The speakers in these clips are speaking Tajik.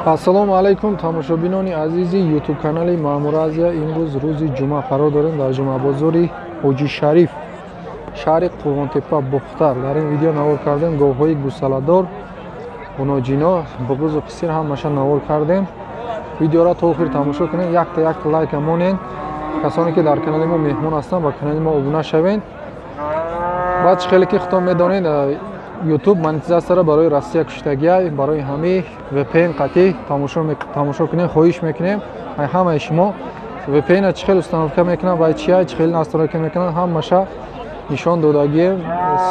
Ассалому алайкум тамошобинони азизи YouTube канали Маъмур Азия. Имрӯз рӯзи ҷумъа қарор дорем дар ҷумъабозори Ҳоҷи Шариф, шаҳри Қурғонтеппа, Бохтар. Дар ин видео навор кардем говҳои гусаладор, ғуноҷино, буғузу писир ҳамаша навор кардем. Видеоро то охир тамошо кунед, якта якта лайка монед. Касоне ки дар канали мо меҳмон ҳастанд, ба канали мо обуна шавед. Баъд чӣ хеле ки худтон медонед, YouTube монетизатсияро барои Россия куштагиай, барои ҳамаи VPN қатъӣ тамошо кунем, хоҳиш мекунем ҳамаи шумо. VPN-а чӣ хел установка мекунанд ва чия чӣ хел настройка мекунанд, ҳамаша нишон додагием.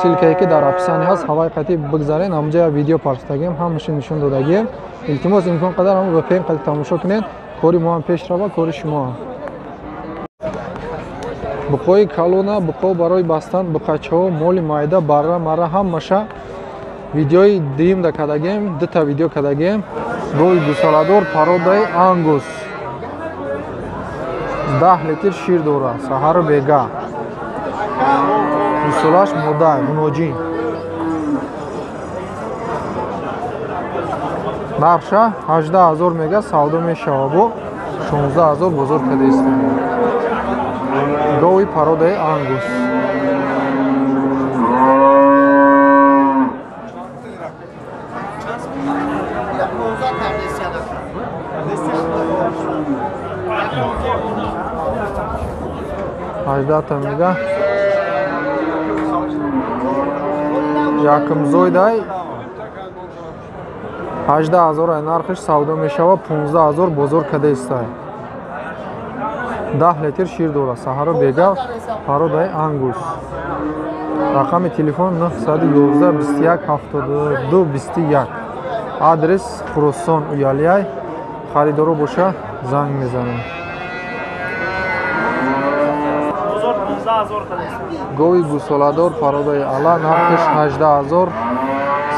Ссылкае ки дар описание ҳаст, ҳавай қатъӣ бигзарен, ҳамҷа видео партагием, ҳамаша нишон додагием. Илтимос, имкон қадар ҳам VPN қатъӣ тамошо кунед, кори мо ҳам пеш рава, кори шумо ҳам. Буқои калона, буқо барои бастан, буқачаҳо, моли майда, барра, мара ҳамаша видеои дуюмда кардагем, дута видео кардагем. Гови гусаладор пародаи Ангус 10 литр шир дорад, саҳару бега. Гусолаш мода, гуноҷин. Нархша 18 000 мега, савдо мешава, бо 16 000 бозор кадаистем. Гови пародаи Ангус. Ҳаждаҳта мега. Якумзойдай 18 000 нархиш, савдо мешава, 15 000 бозор кадаистай. 10 литр шир дорад, саҳару бега, пародаи Ангус. Рақами телефон 911 21 72 21. Адрес Хуросон, Уялияй. Харидоро боша занг мезанем. Гови гусоладор пародаи Ала, нархиш 18 000,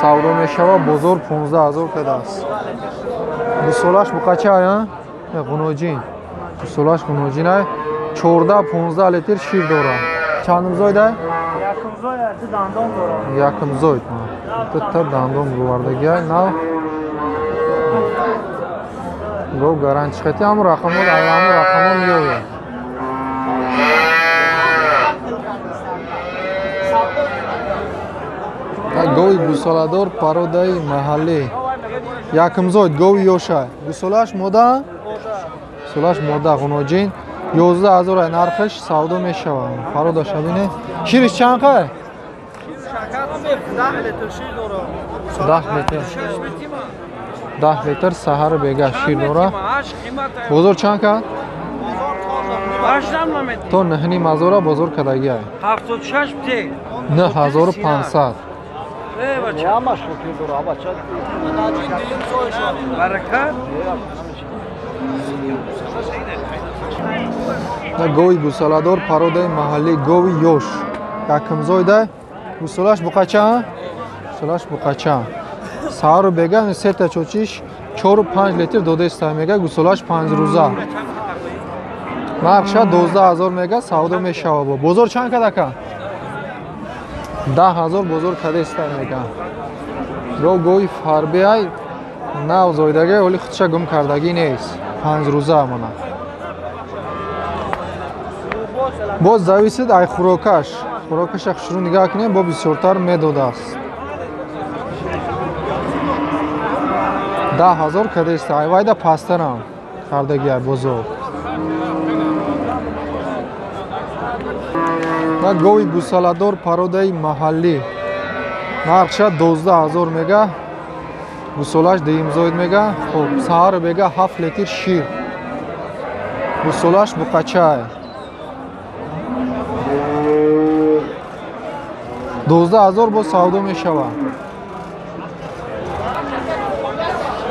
савдо мешава, бозор 15 000 кадааст. Гусолаш буқача ая? Ғуноҷин. Гусолаш ғуноҷин ай. 14-15 литр шир дорад. Чандумзойдай? Якумзой. Дута дандон бувардагиай. Нав гов гаранти хати ҳамун рақамҳо, ҳамун рақамҳо меояд. Гови гусоладор пародаи маҳаллӣ. Якумзойд, гови ёшай. Гусолаш мода? Гусолаш мода, ғуноҷин. 11 000 нархаш, савдо мешавад. Пародаша бинед. Шириш чанд қай? 10 литр. 10 литр саҳару бега шир дорад. Бозор чанд кард? То 9,5 ҳазора бозор кардагиай. 9500. Гови гусаладор пародаи маҳаллӣ, гови ёш. Якумзойда, гусолаш буқача? Гусолаш буқача. Саҳару бега сета чочиш 4-5 литр додаиста мега, гусолаш 5 рӯза. Нархша 12 000 мега, савдо мешава. Бозор чанд кад ака? 10 000 бозор кадаиста мега. Гов гови фарбеай, нав зойдагай, оли худша гум кардагӣ нест. 5 рӯза мона. Боз зависит ай хӯрокаш. Хӯрокаша хушрӯ нигаҳ кунем, бо бисёртар медодааст. 10 000 кадаиста. Ай вайда пасттарам кардагиай бозор. На гови гусаладор пародаи маҳаллӣ. Нархша 12 000 мега. Гусолаш дуюмзоид мега. Хоб, саҳару бега 7 литр шир. Гусолаш буқачай. 12 000 боз савдо мешавад.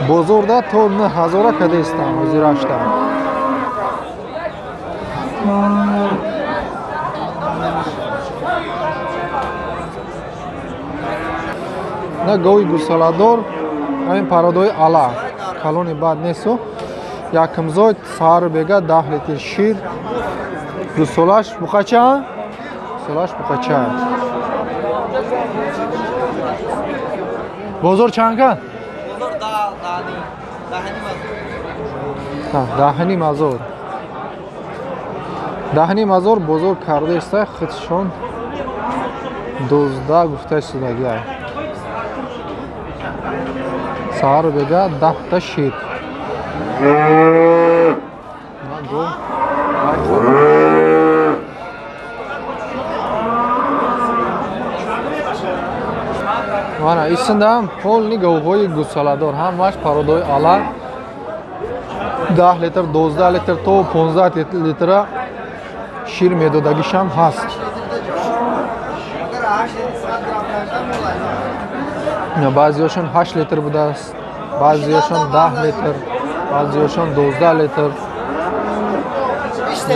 Бозорда то 9 ҳазора кадаистам ҳозирашта. На гови гусаладор ҳамин пародои Ала, калони бад несту. Якумзой, саҳару бега 10 литр шир. Гусолаш буқача? Гусолаш буқача. Бозор чанд кад? Бозор да. 10,5 ҳазор. 10,5 ҳазор бозор кардаиста, худшон 12 гуфта истодагиай. Саҳару бега 10 та шир. Мана исиндаам полни говҳои гусаладор, ҳамаш пародои ала, 10 литр, 12 литр то 15 литра шир медодагишам ҳаст. Баъзеҳошон 8 литр будааст, баъзеҳошон 10 литр, баъзеҳошон 12 литр.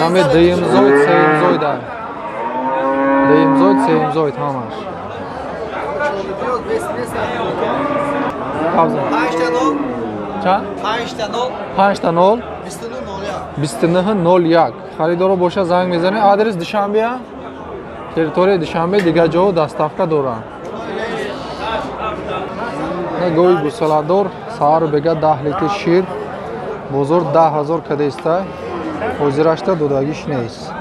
Наме дуюмзоид, сеюмзоида, дуюмзоид, сеюмзоид ҳамаш. Чанд? 5 0 29 01. Харидоро боша, занг мезанед. Адрес Душанбеа, территорияи Душанбе, дигар ҷо доставка доранд. Гови гусаладор, саҳару бега 10 литр шир, бозор 10 000 кадеста, ҳозирашта додагиш нест.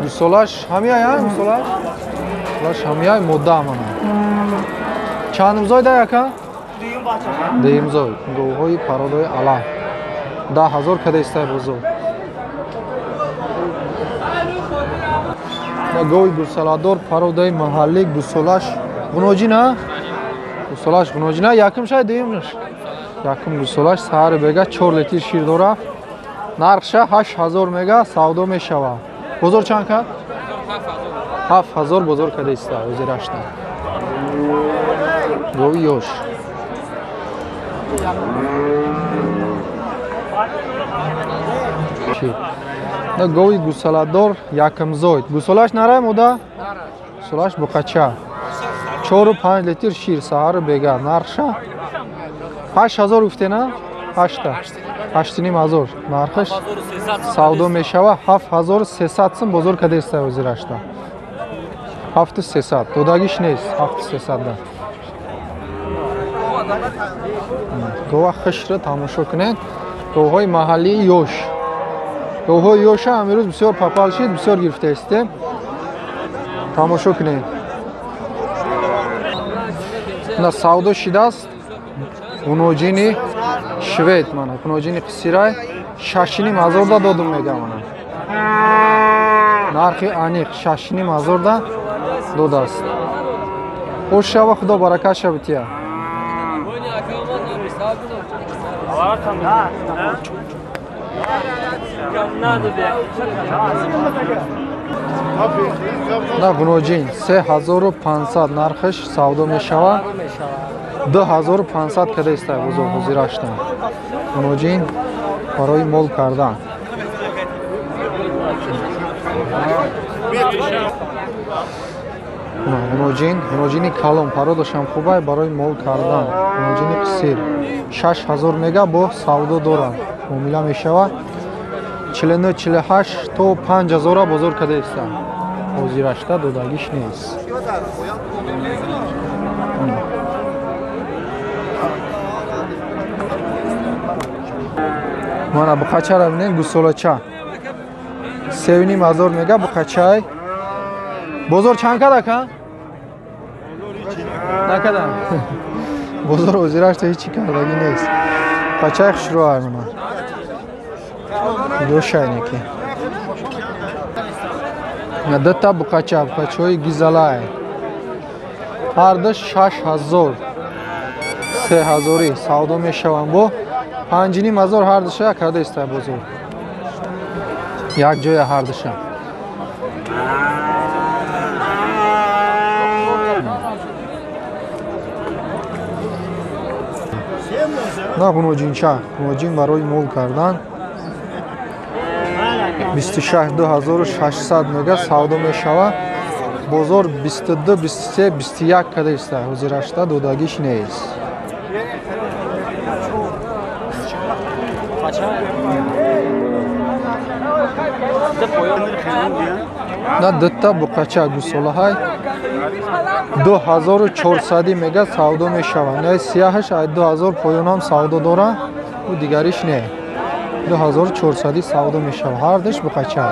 Гусолаш ҳамияй, гусолаш ҳамияй, модда мана. Чандумзой да, яка? Дуюмзой. Говҳои пародои ала 10 000 кадестай бозор. Гови гусаладор пародаи маҳаллӣ, гусолаш ғуноҷина, гусолаш ғуноҷина, якум шай, дуюмш? Якум гусолаш, саҳари бега 4 литр шир дора. Нархша 8000 мега, савдо мешавад. Бозор чанд кард? 7000 бозор кадаиста ҳозирашта. Гови ёш. Гови гусаладор якумзоид, гусолаш нарай, мода гусолаш буқача, 4-5 литр шир саҳару бега. Нархша 8000 гуфтена, ҳашта, 8,5 ҳазор нархаш, савдо мешава. 7300 сум бозор кадаиста ҳозирашта. 7300 додагиш нест, 7300 да. Гова хишра тамошо кунед, говҳои маҳаллии ёш. Говҳои ёша амирӯз бисёр папал шид, бисёр гирифта истем. Тамошо кунед, на савдо шидааст. Ғуноҷини швед, мана ғуноҷини қисирай, 6,5 ҳазор да додум мега. Мана нархи аниқ 6,5 ҳазор да додааст. Ошава, худо баракаша бития. На ғуноҷин 3500 нархаш, савдо мешавад. 2500 када истай бозор ҳозираштан. Ғуноҷин барои мол кардан. Ғуноҷин, ғуноҷини калон, пародашам хубай, барои мол кардан. Ғуноҷини қисир 6000 мега, бо савдо дорад, муомила мешавад. 49, 48 то 5000-а бозор када иста, ҳозирашта додагиш нест. Мана буқачара бинед, гусолача 3,5 ҳазор мега буқачай. Бозор чанд кад, ака? Накадам. Бозор ҳозирашта ҳечи кардагӣ нест. Буқачай хушрӯай, мана ёшайнеки. Дута буқача, буқачаҳои гизалай, ҳарду 6000, 3000-ӣ, савдо мешаванд. Бо 5,5 ҳазор ҳардуша карда иста бозор, як ҷоя ҳардуша. На ғуноҷинча, ғуноҷин барои мол кардан 26 600 мега, савдо мешавад. Бозор 22, 23, 21 када иста, ҳозирашта додагиш нест. На дута буқача гусолаҳай. 2400 мега савдо мешавад. Не сияҳаш ай 2000 поёнам савдо дора, ӯ дигариш не. 2400 савдо мешавад. Ҳардаш буқача.